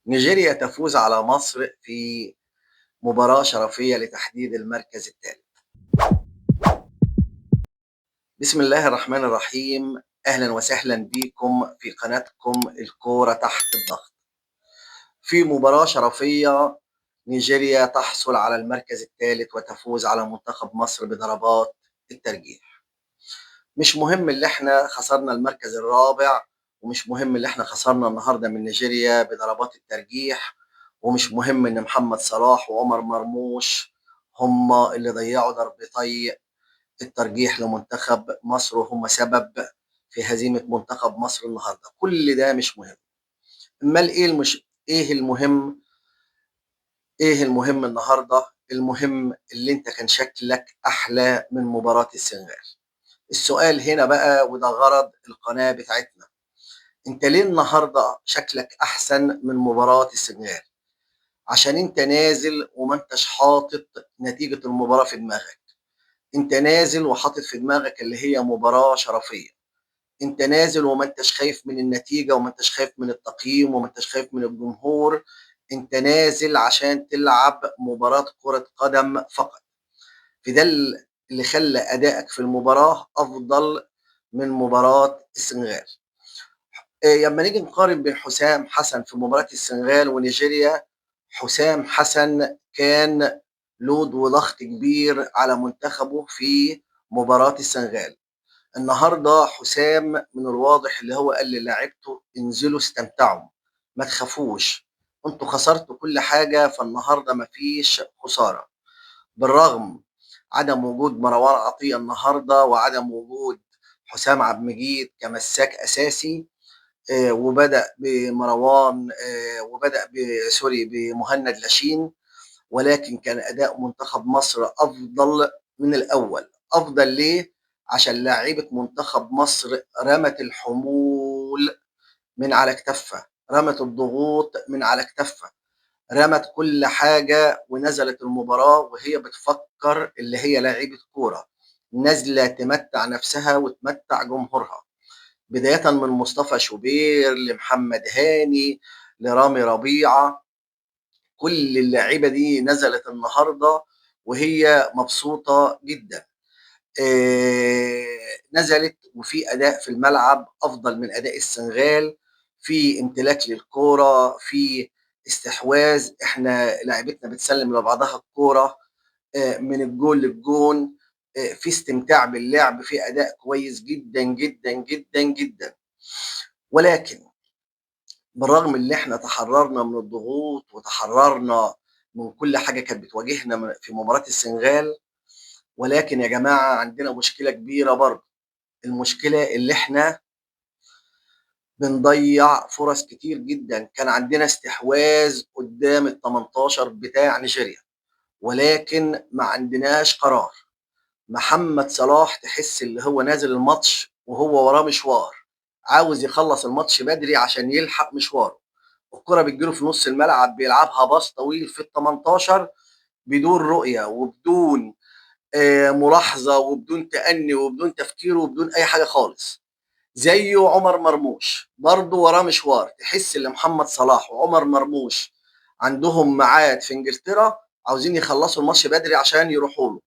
نيجيريا تفوز على مصر في مباراة شرفية لتحديد المركز الثالث. بسم الله الرحمن الرحيم، أهلا وسهلا بكم في قناتكم الكورة تحت الضغط. في مباراة شرفية نيجيريا تحصل على المركز الثالث وتفوز على منتخب مصر بضربات الترجيح. مش مهم اللي احنا خسرنا المركز الرابع، ومش مهم اللي احنا خسرنا النهارده من نيجيريا بضربات الترجيح، ومش مهم ان محمد صلاح وعمر مرموش هم اللي ضيعوا ضربتي الترجيح لمنتخب مصر وهم سبب في هزيمة منتخب مصر النهارده. كل ده مش مهم. امال ايه ايه المهم؟ ايه المهم النهارده؟ المهم اللي انت كان شكلك احلى من مباراة السنغال. السؤال هنا بقى، وده غرض القناة بتاعتنا، انت ليه النهارده شكلك احسن من مباراة السنغال؟ عشان انت نازل وما انتش حاطط نتيجة المباراة في دماغك. انت نازل وحاطط في دماغك اللي هي مباراة شرفية. انت نازل وما انتش خايف من النتيجة، وما انتش خايف من التقييم، وما انتش خايف من الجمهور. انت نازل عشان تلعب مباراة كرة قدم فقط. في ده اللي خلى أدائك في المباراة أفضل من مباراة السنغال. لما نيجي نقارن بين حسام حسن في مباراة السنغال ونيجيريا، حسام حسن كان لود وضغط كبير على منتخبه في مباراة السنغال. النهارده حسام من الواضح اللي هو قال للاعيبته انزلوا استمتعوا، ما تخافوش، انتوا خسرتوا كل حاجة، فالنهارده مفيش خسارة. بالرغم عدم وجود مروان عطية النهارده وعدم وجود حسام عبد المجيد كمساك اساسي، وبدا بمروان، وبدا sorry بمهند لاشين، ولكن كان اداء منتخب مصر افضل من الاول. افضل ليه؟ عشان لاعيبه منتخب مصر رمت الحمول من على كتفها، رمت الضغوط من على كتفها، رمت كل حاجة ونزلت المباراة وهي بتفكر اللي هي لاعيبه كورة نازله تمتع نفسها وتمتع جمهورها، بداية من مصطفى شوبير لمحمد هاني لرامي ربيعة. كل اللاعيبه دي نزلت النهارده وهي مبسوطة جدا. نزلت وفي اداء في الملعب افضل من اداء السنغال، في امتلاك للكورة، في استحواذ، احنا لاعبتنا بتسلم لبعضها الكورة من الجول للجون، في استمتاع باللعب، في اداء كويس جدا جدا جدا جدا. ولكن بالرغم ان احنا تحررنا من الضغوط وتحررنا من كل حاجة كانت بتواجهنا في مباراة السنغال، ولكن يا جماعة عندنا مشكلة كبيرة برضه. المشكلة اللي احنا بنضيع فرص كتير جدا. كان عندنا استحواذ قدام ال 18 بتاع نيجيريا، ولكن ما عندناش قرار. محمد صلاح تحس اللي هو نازل الماتش وهو وراه مشوار، عاوز يخلص الماتش بدري عشان يلحق مشواره. الكرة بتجيله في نص الملعب، بيلعبها باص طويل في ال 18 بدون رؤية وبدون ملاحظة وبدون تأني وبدون تفكير وبدون أي حاجة خالص. زيه عمر مرموش برضه وراه مشوار. تحس ان محمد صلاح وعمر مرموش عندهم ميعاد في انجلترا، عاوزين يخلصوا الماتش بدري عشان يروحوا له.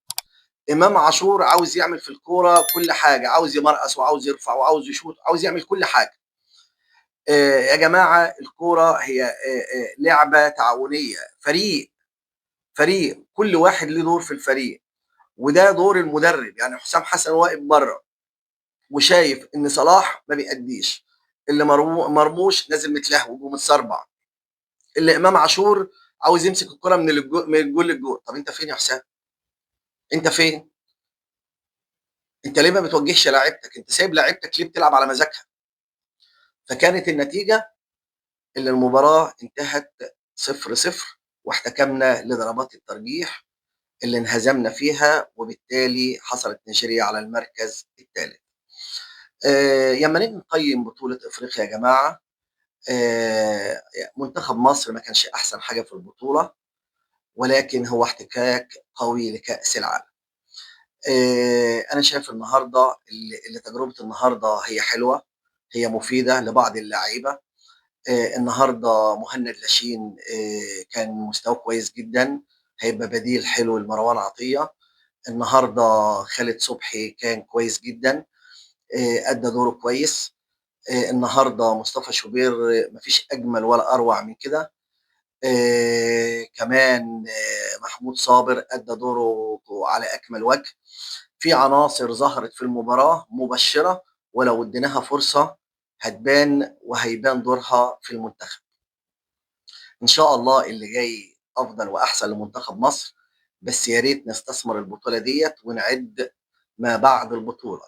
امام عاشور عاوز يعمل في الكورة كل حاجة، عاوز يمرقص وعاوز يرفع وعاوز يشوط، عاوز يعمل كل حاجة. يا جماعة الكورة هي لعبه تعاونية، فريق كل واحد له دور في الفريق، وده دور المدرب. يعني حسام حسن واقف بره وشايف ان صلاح ما بيأديش، اللي مرموش نازل متلهوج ومتسربع، اللي امام عاشور عاوز يمسك الكره من الجول للجول. طب انت فين يا حسام؟ انت فين؟ انت ليه ما بتوجهش لاعيبتك؟ انت سايب لاعيبتك ليه بتلعب على مزاجها؟ فكانت النتيجة اللي المباراة انتهت 0-0، واحتكمنا لضربات الترجيح اللي انهزمنا فيها، وبالتالي حصلت نيجيريا على المركز الثالث. لما نيجي نقيم بطولة افريقيا يا جماعة، منتخب مصر ما كانش احسن حاجة في البطولة، ولكن هو احتكاك قوي لكأس العالم. انا شايف النهارده اللي تجربة النهارده هي حلوة، هي مفيدة لبعض اللعيبة. النهارده مهند لاشين كان مستواه كويس جدا، هيبقى بديل حلو لمروان عطية. النهارده خالد صبحي كان كويس جدا، ادى دوره كويس. النهارده مصطفى شوبير مفيش اجمل ولا اروع من كده. كمان محمود صابر ادى دوره على اكمل وجه. في عناصر ظهرت في المباراة مبشرة، ولو اديناها فرصة هتبان وهيبان دورها في المنتخب. ان شاء الله اللي جاي افضل واحسن لمنتخب مصر، بس يا ريت نستثمر البطولة ديت ونعد ما بعد البطولة.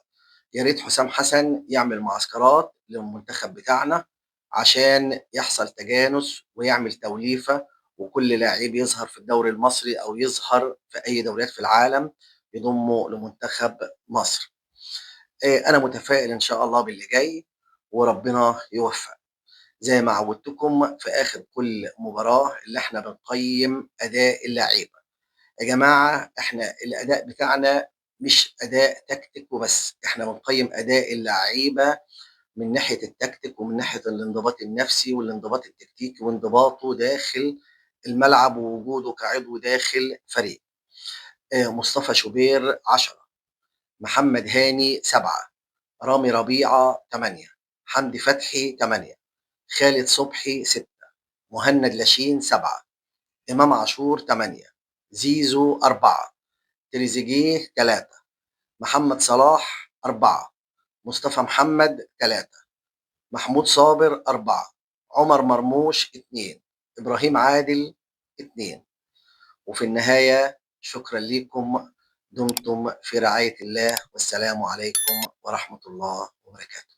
يا ريت حسام حسن يعمل معسكرات للمنتخب بتاعنا عشان يحصل تجانس ويعمل توليفة، وكل لاعب يظهر في الدوري المصري او يظهر في اي دوريات في العالم يضمه لمنتخب مصر. انا متفائل ان شاء الله باللي جاي، وربنا يوفق. زي ما عودتكم في اخر كل مباراة اللي احنا بنقيم اداء اللعيبة. يا جماعة احنا الاداء بتاعنا مش اداء تكتيك وبس، احنا بنقيم اداء اللعيبة من ناحية التكتيك ومن ناحية الانضباط النفسي والانضباط التكتيكي وانضباطه داخل الملعب ووجوده كعضو داخل فريق. مصطفى شوبير 10، محمد هاني 7، رامي ربيعة 8، حمدي فتحي 8، خالد صبحي 6، مهند لاشين 7، إمام عاشور 8، زيزو 4، تريزيجيه 3، محمد صلاح 4، مصطفى محمد 3، محمود صابر 4، عمر مرموش 2، إبراهيم عادل 2. وفي النهاية شكرا لكم، دمتم في رعاية الله، والسلام عليكم ورحمة الله وبركاته.